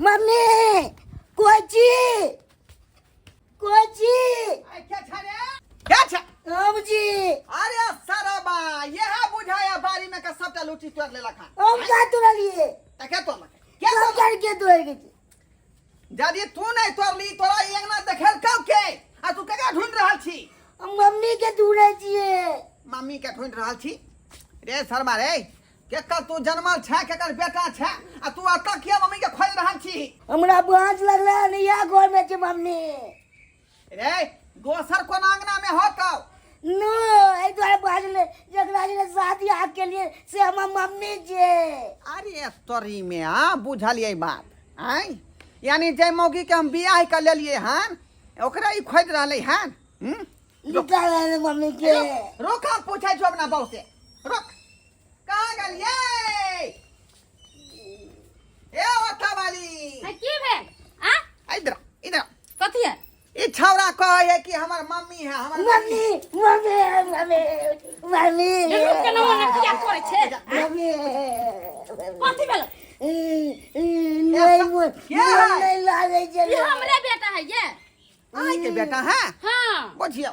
Mummy कोची कोची आई क्या छा रे क्या छा हम जी अरे सरबा यह बुझाया बारी में का सबटा लुटी तोड़ लेलक हन हम का तोड़लिए त के तोड़लक के सब तोड़लक के तोड़ के यदि तू नहीं तोड़ली तोरा ई अंगना देखेल कब के आ तू केकरा ढूंढ रहल छी हम मम्मी के ढूंढे छिए मम्मी के ढूंढ रहल छी रे शर्मा रे केकर तू जन्मल छै केकर बेटा छै आ तू एतऽ किया मम्मी के खोजि रहल छी हमरा बाँस लगलै हन इएह घर में छै मम्मी रे दोसर कोन अंगना में होतौ नो एहि दुआरे बाजलै जकरा जकरा शादी आग के लिए से हमर मम्मी छै अरे तोरी में आ बुझलियै बात आँय यानी जे मौगी के हम बियाह कर लेलियै हन ओकरा ई खोजि रहलै हन हम्म? निकाल है मम्मी के रोक हम पूछै छौ अपना बहू से रोक कहाँ गेलियै ए ओठा वाली है की भेल आ इधर इधर कथी है ई छौड़ा कहै है कि हमर मम्मी है हमर मम्मी मम्मी मम्मी मम्मी रुक के नमन किया करै छै मम्मी कथी भेल नहीं के है? नहीं लागै छै ई हमरे बेटा है ये आइ के बेटा है हाँ बुझियौ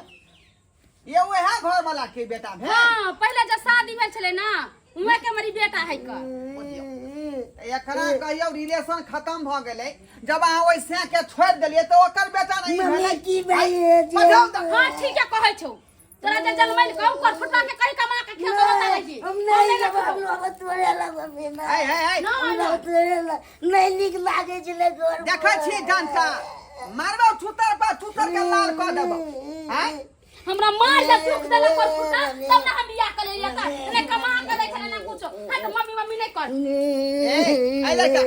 ये वएह घर वाला के बेटा भेल हाँ पहिले जब शादी भेल छलै ना उहे के हमर ई बेटा है कर बुझियौ एकरा कहियौ रिलेशन खत्म भऽ गेलै जब अहाँ ओहि सैं के छोड़ि देलियै तऽ ओकर बेटा नहीं मम्मी भेलै की भाई बजाउ तऽ। हाँ ठीक है कहै छौ तोरा जे जनमैल कौ कर फुटवा के कहीं कमा के खेतो बता रही हम नहीं लेब हम लोग तोरे लग मम्मी ना है है है ना हम लोग तोरे लग नहीं नीक लागे छलै घर देखै छी जनता मारबौ छुतर पर छुतर के लाल कऽ देबौ आँय हमरा मार जे दुख देलक कर फुटा तब ना हम बियाह कर लेलियै त ने कमा के दै छलै ना कुछो हाँ तो मम्मी मम्मी नहीं कर ए, ए लड़का।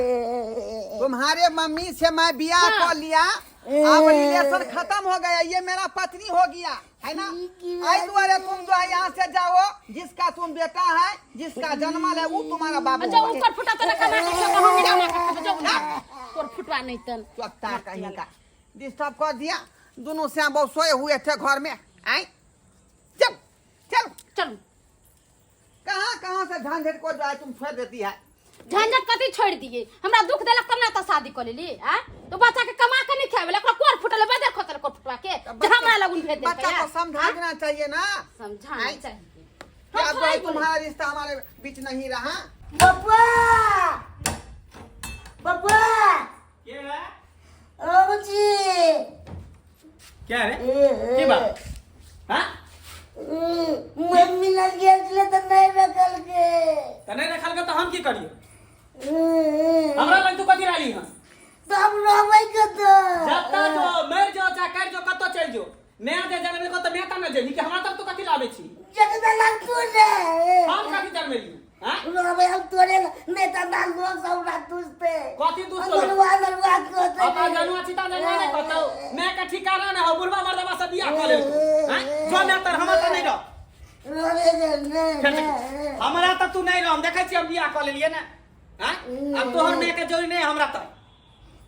तुम्हारे मम्मी से मैं बियाह हाँ। कर लिया अब रिलेशन खत्म हो गया ये मेरा पत्नी हो गया है ना आई दुआरे तुम जो है यहाँ से जाओ जिसका तुम बेटा है जिसका जन्मल है वो तुम्हारा बाबू जो होगा। ऊपर फुटा तोरा कमा के खेतो हम कमा के खेतो जो तोर फुटवा नहीं तन चौथा कहीं का डिस्टर्ब कर दिया दोनों से बहुत सोए हुए थे घर में आए चल चल चल कहाँ कहाँ से झंझट को जो है तुम छोड़ देती है झंझट कथी छोड़ दिए हमरा दुख देलक तब ना त शादी कर लेली आ तो बच्चा के कमा के नहीं खावे ओकरा कोर फुटल बदर खोतल कोर फुटवा के तो जे हमरा लगुन भेज दे बच्चा को समझा देना चाहिए ना समझाना आय। चाहिए कि अब जो है तुम्हारा रिश्ता हमारे बीच नहीं रहा पप्पा पप्पा के है बाबूजी क्या रे की बात हाँ मम्मी लग गेल छलै तऽ नहि रखल के त नहीं रखल के तो हम की करियो हमरा लग तू कथी रहली हन तऽ हम रहबै कतऽ जत्ता जो मर जो चाहे कर जो कतौ चल जो मैं जे जनमे को त मैं त न जेबी कि हमरा तक तू कथी लाबै छी जगदा लग तू ने हम कथी जनमेली हाँ रहबै हम तोरे नहि तऽ हमरा लोग सब हमरा दुसते कथी दुसतो? नलुआ नलुआ कहते अपना जनुआ चिता जनुआ नहीं कहतौ मैं के ठिकाना ना हो बुढ़वा मर्दवा से बियाह कर लेलको हैं जो मैं तर हमरा त नहीं रह रहबै जे नहि फेर देख, हमरा त तू नहीं रह हम देखै छी हम बियाह कर लेलिए ना हैं अब तोहर मैं के जोड़ी नहीं हमरा त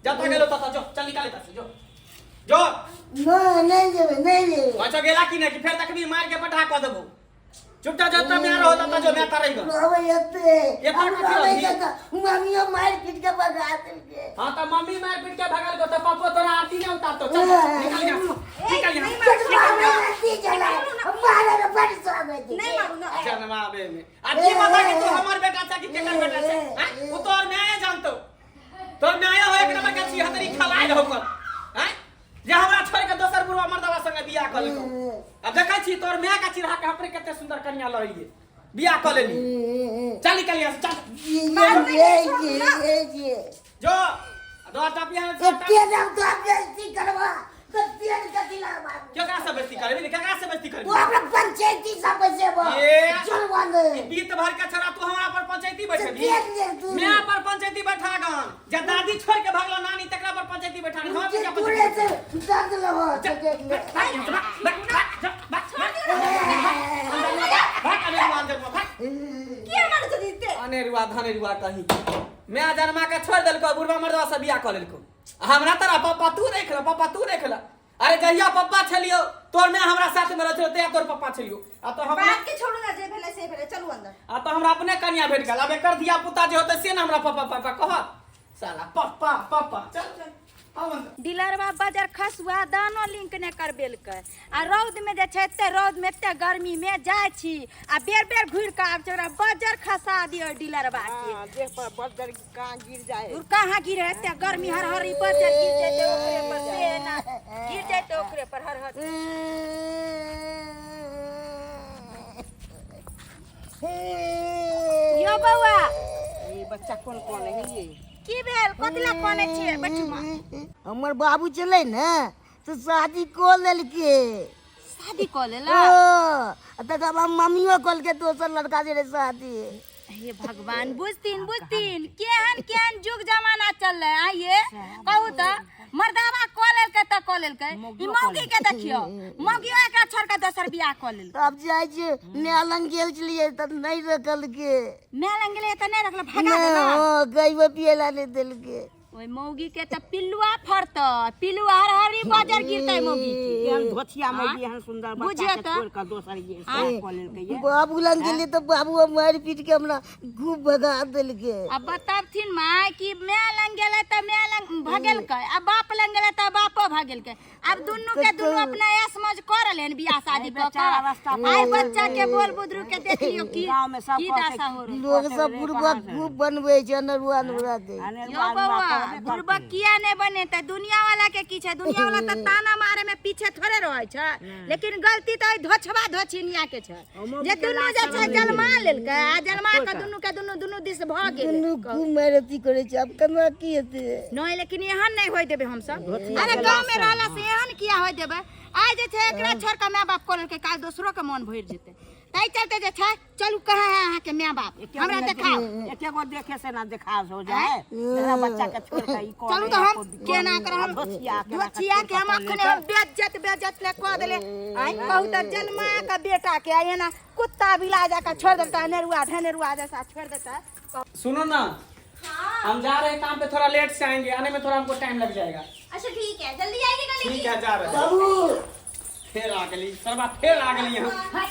जब तक गेलो तत जो चल निकाले त जो जो नहि नहि जेबै नहि जेबै अच्छा गेला की नहीं कि फेर देखबी मार के पटा क देबो चुपचाप जब तक मैं रहो तब जो मैं तारे गो रहबै एते एते हम कथी रहबै रहबही? कतऽ मम्मियो मारि पीट के भगा देलकै हां त मम्मी मार पीट के भगाल को त पापो तोरा आरती ना उतारतो चल निकल जा निकल यहाँ चटवा हमरा आरती चला मारे के बड़ शौक होइ छै नहीं मारू ना जनमाबे में आ की पता कि तू हमर बेटा छै कि केकर बेटा छै हैं उ तोर माय जानतो तोर माय हो एक नंबर के छी हतरी खलाइ रहो कर हैं जे हमरा छोड़ के दोसर बुढ़वा मर्दवा संगे बियाह कर लेलको अब देखै छी तोर माय के चिढ़ा के हमरे कते सुंदर कन्या लड़िए बियाह कर लेली चल निकल यहाँ से चल ये ये ये ये जो दो टपिया एते नाम तो बेइज्जती करबा तो तेल कथी लगबा केकरा से बेइज्जती करबी केकरा से बेइज्जती तू करबी हमरा पंचायती सब बजेबो ये। चल बंद बीत भर के छोरा तू हमरा पर पंचायती बैठेबी देख ले तू। मैं पर पंचायती बैठा गन जे दादी छोड़ के भागलो नानी तकरा पर पंचायती बैठा हम जे क्या तूरे पंचायती से दर्द लगो तो देख ले के मारे छथि ते अनेरुआ धनेरुआ कहीं मैं जन्मा के छोड़ देलको बुढ़वा मर्दवा से बियाह कऽ लेलको आ हमरा तोरा पापा तू देख ल पापा तू देख ल अरे जहिया पप्पा छलियो तोर मैं हमरा साथ में रहल छलियो तहिया तोर पप्पा छलियो आ तो हमरा बात के छोड़ू ना जे भेलै से भेलै चलू अंदर आ तो हमरा अपने कनिया भेट गेल आब एकर धिया पुता जे होतै से ने हमरा पापा पापा कहत साला पप्पा पप्पा चल चल आउ अंदर। डीलरवा बजर खसुआ दानो लिंक नहि करबेलकै आ रौद में जे छै एते रौद में एते गर्मी में जाइ छी आ बेर बेर घुरि कऽ आबै छै ओकरा बजर खसा दियौ डीलरवा के। हाँ, देह पर बजर कहाँ गिर जाए। दूर कहाँ गिरे एते गर्मी हर हर ई बजर गिर जेतै ओकरे पर से एना गिर जेतै ओकरे पर हर हर। यौ बौआ ई बच्चा कोन कोन है ये? की भेल कथी लए कनै छियै बैठू माँ। हमर बाबू चले ने तो शादी कऽ लेलकै। शादी कऽ लेला? ओ तकर बाद मम्मियो कहलकै दोसर लड़का जे रहै शादी। हे भगवान बुझथिन बुझथिन केहन केहन युग जमाना चललै। आइए कहू तऽ मर्दावा कऽ लेलकै तऽ कऽ लेलकै ई मौगी के देखियौ मौगियो एकरा छोड़ कऽ दोसर बियाह कऽ लेलकै। आब जाइ छियै माय लग गेल छलियै तऽ नहि रखलकै। माय लग गेलै तऽ नहि रखल भगा नहि देलक। हँ गैबो पियै लए नहि देलकै। ओहि मौगी के तऽ पिल्लुआ फड़तै पिल्लुआ हर हरी बजर गिरतै मौगी के। एहन धोथिया मौगी एहन सुंदर बच्चा बुझियौ के तऽ। छोड़ कऽ दोसर ये शादी कऽ लेलकै ये। बाबू लग गेलियै तऽ बाबू मारि पीट के हमरा खूब भगा देलकै। अब बतबथिन माय कि माय लग गेलै तऽ माय लग भगेलकै आ बाप लग गेलै तऽ बापो भगेलकै। अब दुनू के दुनू अपना ऐश मौज कऽ रहलै हन बियाह शादी कऽ बेचारा कऽ। आइ बच्चा के बोल बुदरू के देख लियौ की गाँव में सब की कहतै दशा हो रहल। लोग सब बुढ़बा खूब बनबै छै अनरुआ अनरुआ के। यौ बौआ बुढ़बा किया नहि बनेतै दुनिया वाला के की छै दुनिया वाला तऽ ताना मारे में पीछे थोड़े रहै छै लेकिन गलती तऽ ओहि धोछबा धोछिनिया के छै जे दुनू जे छै जन्मा लेलकै आ जन्मा कऽ दुनू के दुनू दुनू दिस भऽ गेलै। दुनू खूब मारि अथी करै छै आब केना की हेतै। नहि लेकिन एहन नहि होय देबै हमसब। अरे गाँव में रहला से एहन किया होय देबै। आइ जे छै एकरा छोड़ कऽ my बाप कऽ लेलकै काल्हि दोसरो के मन भरि जेतै ताहि चलते जे छै चलू कहाँ है अहाँके my बाप हमरा देखाउ। एके गो देखे से ना देखा हो जाए तेरा बच्चा के छोड़ के ई कऽ चलू तऽ हम केना कर हम धोथिया के धोथिया के हम अखने हम बेज्जत बेज्जत ले कऽ देले। आइ कहू तऽ जन्मा के बेटा के आइ एना कुत्ता बिला जाके छोड़ देता नेरुआ ढनेरुआ जैसा छोड़ देता। सुनो ना हम जा रहे हैं काम पे थोड़ा लेट से आएंगे आने में थोड़ा हमको टाइम लग जाएगा। अच्छा ठीक है जल्दी आइएगा लेकिन। ठीक है जा रहे हैं। बाबू फिर आ गई सरबा फिर आ गई यहाँ।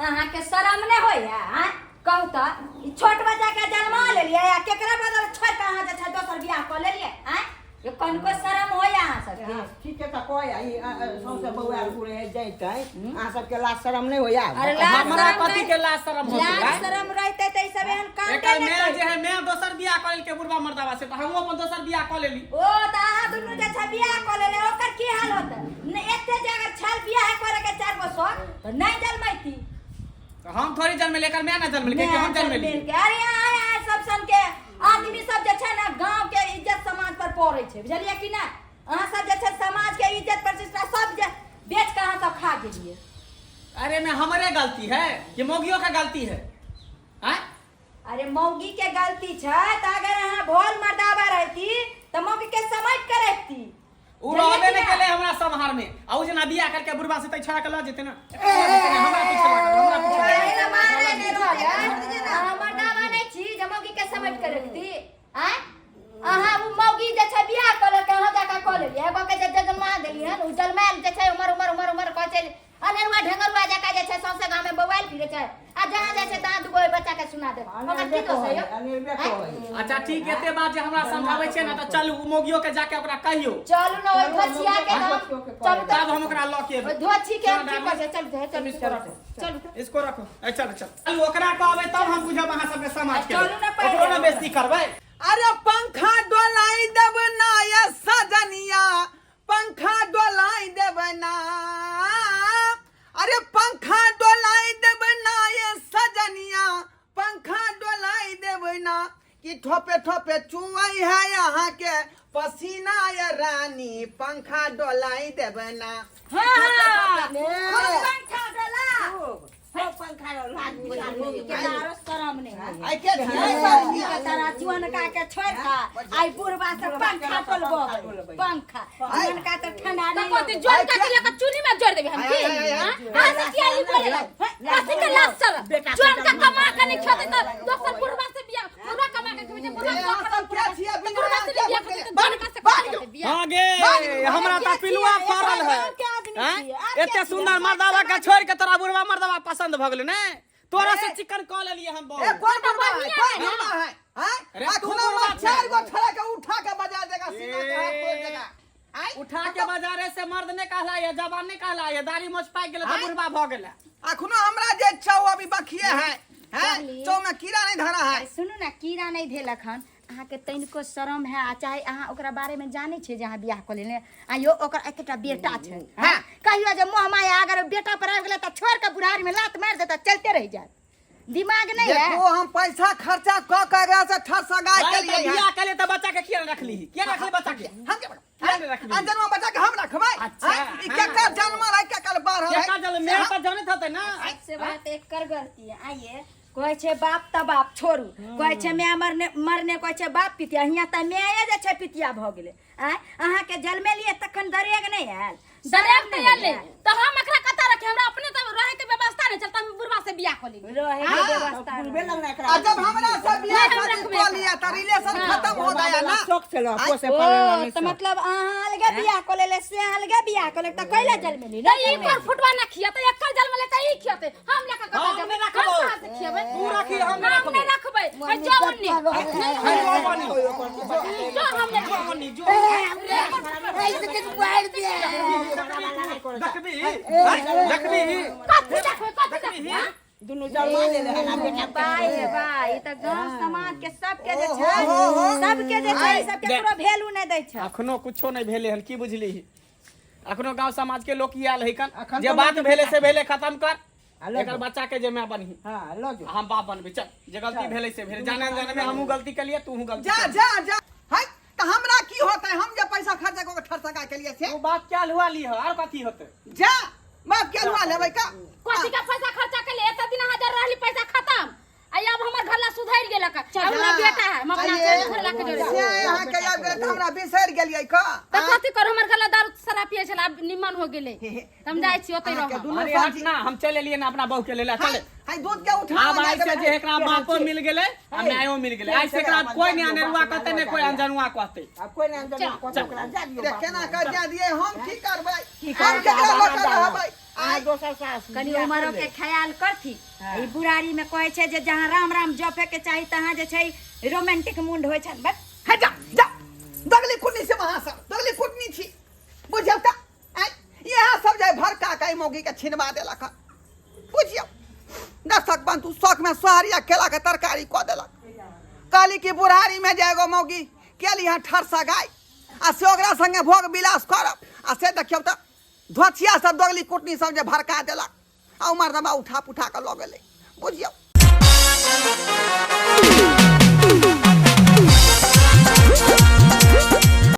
अहाँ के शरम नहि होइया आँय? कहू तऽ ई छोट बच्चा के जन्मा लेलियै आ केकरा बदल छोड़ के अहाँ जे छै दोसर बियाह कऽ लेलियै आँय? यो कनिको शरम होइया अहाँ सबके? हाँ, ठीक है तऽ कहै ई सौंसे बौआ घुरे है जैतै अहाँ सबके लाज शरम नहि होइया? अरे लाज हमरा शरम पति नहि- के लाज शरम होतै, लाज आँय? शरम रहितै तऽ ई सब एहन कांडे एकर नहि मैं करतै। जे है मैं दोसर बियाह कऽ लेलकै बुढ़बा मर्दाबा से तऽ हमहूँ अपन दोसर बियाह कऽ लेली। ओ तऽ अहाँ दुनू जे छै बियाह कऽ लेले ओकर की हाल होतै? नहि एते जे अगर छल बियाह करे के चारि गो शौक तऽ नहि जन्मैती। तऽ हम थोड़ी जन्मेली एकर माय ना जन्मेलकै कि हम जन्मेली? अरे आय आय सब सन के आदमी सब जे छै ने गांव के इज्जत समाज पर पड़ै छै बुझलियै कि नहि? अहाँ सब जे छै समाज के इज्जत प्रतिष्ठा सब जे बेच के अहाँ सब खा गेलियै। अरे मैं हमरे गलती है कि मौगियों का गलती है? आँय? अरे मौगी के गलती छै तऽ अगर अहाँ भोल मर्दाबा रहती तऽ मौगी के समझ के रखती। उ रहबे नहि केलै हमरा सम्हार में आ उ जेना बियाह करके बुढ़बा से तऽ छोड़ा के लऽ जेतै ना हमरा पीछे लागल हमरा पीछे लागल। अहाँ मर्दाबा नहि छी जे मौगी के समझ के रखती आँय? अहाँ उ मौगी जे छै बियाह कऽ लेलकै अहाँ जाकऽ कऽ लेलियै एगो के जे जन्मा देलियै हन उ जन्मायल जे छै उमर उमर उमर उमर कहै छै अनेरुआ ढेंगरुआ जकाँ जे छै सौंसे गाँव में बौआयल फिरै छै आ जहाँ जाइ छै तहाँ दूगो ओहि बच्चा के सुना देब ओकर की दोष है यौ? अनेरबे कहै। अच्छा ठीक एते बात जे हमरा समझाबै छै ने तऽ चलू उ मौगियो के जाके ओकरा कहियौ। चलू ने ओहि धोछिया के हम चलू तऽ तब हम ओकरा लऽ के एबै। ओहि धोछी के हम की चलो, करबै? चलू चलू तुम इसको रखो। चलू तऽ। इसको रखो। ए चलो चलो चलू ओकरा कहबै तब हम बुझब अहाँ सबके समाज के। चलू ने पहिले। ओकरो ने बेइज्जती करबै। अरे पंखा डोलाई देब ना ये सजनिया पंखा डोलाई देब ना अरे पंखा डोलाई देब ना ये सजनिया पंखा डोलाई देब ना कि ठोपे ठोपे चुआई है यहाँ के पसीना ये रानी पंखा डोलाई देब ना। हाँ, हाँ। पंखा डोला। खूब पंखा डोला। के तारो शरम नहि है। आइ के छियै? के तारा जुअनका के छोड़ि कऽ आइ बुढ़बा से पंखा डोलबै पंखा जुअनका तऽ ठंडा तऽ नहि कहतै जोड़ के लऽ कऽ चुनी में जोड़ देबै हम की? आय, आय, आय, हाँ? अहाँ से किया ई बोले ला? कथी के लाज शरम? जोड़ के कमा के नहि खेतै तऽ दोसर बुढ़बा से बियाह बुढ़बा कमा के खेबै छै बुढ़बा ए, अहाँ सब के छियै? तऽ बुढ़बा से नहि बियाह करतै तऽ जोनका से करतै बियाह। हाँ गे हमरा तऽ पिलुआ पड़ल है। के आदमी आँय? छियै, आर के एते सुंदर मर्दाबा के छोड़ के तोरा बुढ़वा मर्दाबा पसंद भऽ गेलै ने? तोरा से चिकन कऽ लेलिए हम ए बहुत कौन बुढ़वा है बढ़िया कौन है ना। बुढ़वा है हैं अरे तू अखनो बुढ़वा मैं छै। चार गो छड़ा के उठा के बजा देगा सीना के हाथ तोड़ देगा आय उठा के बाजारे से मर्द ने कहला ये जवान ने कहला ये दाढ़ी मोछ पाकि गेलै तऽ बुढ़बा भऽ गेलै। अखनो हमरा जे चौ अभी बखिए है हैं चौ में कीड़ा नहीं धरा है। सुनू ने, कीड़ा नहीं धेलक हन। अहाँके तनिको शरम है आ चाहे अहाँ ओकरा बारेमे जानै छियै जे अहाँ बियाह कऽ लेने आइयो ओकर एकेटा बेटा छै। हाँ। कहियो जे मोह माया अगर बेटा पर आबि गेलै तऽ छोड़ि कऽ बुढ़ारीमे लात मारि देतै, चलते रहि जायत। दिमाग नहीं है। देखो हम पैसा खर्चा क के एकरा से ठर सगाई अरे के तऽ लिए बियाह केलियै तऽ बच्चा के किया रखली? किया रखली बच्चा के? हम के किया नहीं रखली? आ जन्म बच्चा के हम रखबै? अच्छा, हैं? ई हाँ। केकर जन्म है, केकर बाढ़ है? केकर जन्म? मेरे पर जनैत होतै ना। सबसे बात एकर गलती है। आइए कहै छै बाप तऽ बाप छोड़ू, कहै छै माय मरने मरने कहै छै बाप पितिया, हियाँ तऽ माये जे छै पितिया भऽ गेलै। आँय अहाँके जन्मेलियै तखन दरेग नहि आयल? दरेग तऽ एलै तऽ हम एकरा कतऽ रखी? हमरा अपने तऽ रहै के व्यवस्था नहि छल तऽ हम बुढ़वा से बियाह कऽ लेली। रहै के व्यवस्था बुलबे लगना एकरा। आ जब हमरा से बियाह नहीं, हम शादी रखबे। कऽ लिया तऽ रिलेशन खत्म हो गया ना। शौक से लो पोसे ओ पाले वाला तऽ मतलब अहाँ अलगे बियाह कऽ लेले से अलगे बियाह कऽ लेले तऽ कैला जन्मेली? तऽ ई कोर फुटवा ना खियतै, एकर जन्मले तऽ ई खियतै। हम लेके कतऽ हम जेबै? नहि रखबौ। हम कहाँ से खियबै? तू रखी, हम नहि हम नहि रखबै। है जो ओन्ने। है जो बनी। जो हम नहि जो बनी, जो। ऐसे के मार दिया। देखबी? हैं? देखबी? कथी देखबै? कथी देखबै? हाँ? दुनू जमा ले ले ना बेटा। बाय हे बाय, ई तऽ गांव समाज के सबके जे छै, हो, हो। सबके जे छै, सबके देख। पूरा वैल्यू नहि दै छै। अखनो कुछो नहि भेलै हन, की बुझली? अखनो गांव समाज के लोक आयल है कन अखन जे तो बात भेलै से भेलै, खत्म कर। आ लऽ एकर जो। बच्चा के जे माय बनही हां लऽ जो। हम बाप बनबै। चल, जे गलती भेलै से भेलै, जाने अनजाने में हमहूँ गलती केलियै, तूहूँ गलती जा केलही। जा जा है तऽ हमरा की होतै? हम जे पैसा खर्चा कऽ के ठर सगाई के लिए से ओ बाप क्या लुआ ली है और कथी होतै? जा बाप के लुआ लेबै का? कथी के पैसा खर्चा केलियै? एते दिन अहाँ जर रहली, पैसा खत्म। आ अब हमर घर ला सुधरि गेलक। अब हमरा बेटा है, हम अपना आइए। घर ला के जोड़े। से अहाँ के आबि गेल तऽ हमरा बिसरि गेलियै का? तऽ कथी करू? हमर घर ला दारू शराब पियै छलै, आब निमन हो गेलै तऽ हम जाइ छी ओतै अहाँके रहब। दुनू अरे हट साथी ना, हम चलि एलियै ना अपना बहू के लेला। चल। हाय दूध के उठा आब आइ से जे एकरा बापो मिल गेलै आ मायो मिल गेलै, आइ से एकरा कोई नहि अनेरुआ कहतै, ने कोई अनजनुआ कहतै। अब कोई नहीं अंदर को ओकरा जा दियो। रे केना कऽ जा दियै? हम की करबै? की हम करबै? केकरा लऽ कऽ रहबै? अहाँ दोसर सास कनि बियाह उमरो कऽ के लेब। ख्याल करथी। ई बुढ़ारी में कहै छै जे जहाँ राम राम जपे के चाही तहाँ जे छै रोमांटिक मुंड होइ छनि बस। हे जा जा, दगली कुटनी से वहाँ सब दगली कुटनी छी बुझियौ तऽ। आँय इएह सब जे भड़का के मौगी के छिनवा देलक हन बुझियौ। दर्शक बंधु, शौक में सोहारी आ केला के तरकारी कऽ देलक। कहली कि बुढ़ारी में जे एगो मौगी केली हँ ठर सगाई आ से ओकरा संगे भोग विलास करब, आ से देखियौ तऽ धोछिया सब दगली कुटनी सब जे भड़का देलक आ उमर दबा उठा पुठा कऽ लऽ गेलै बुझियौ।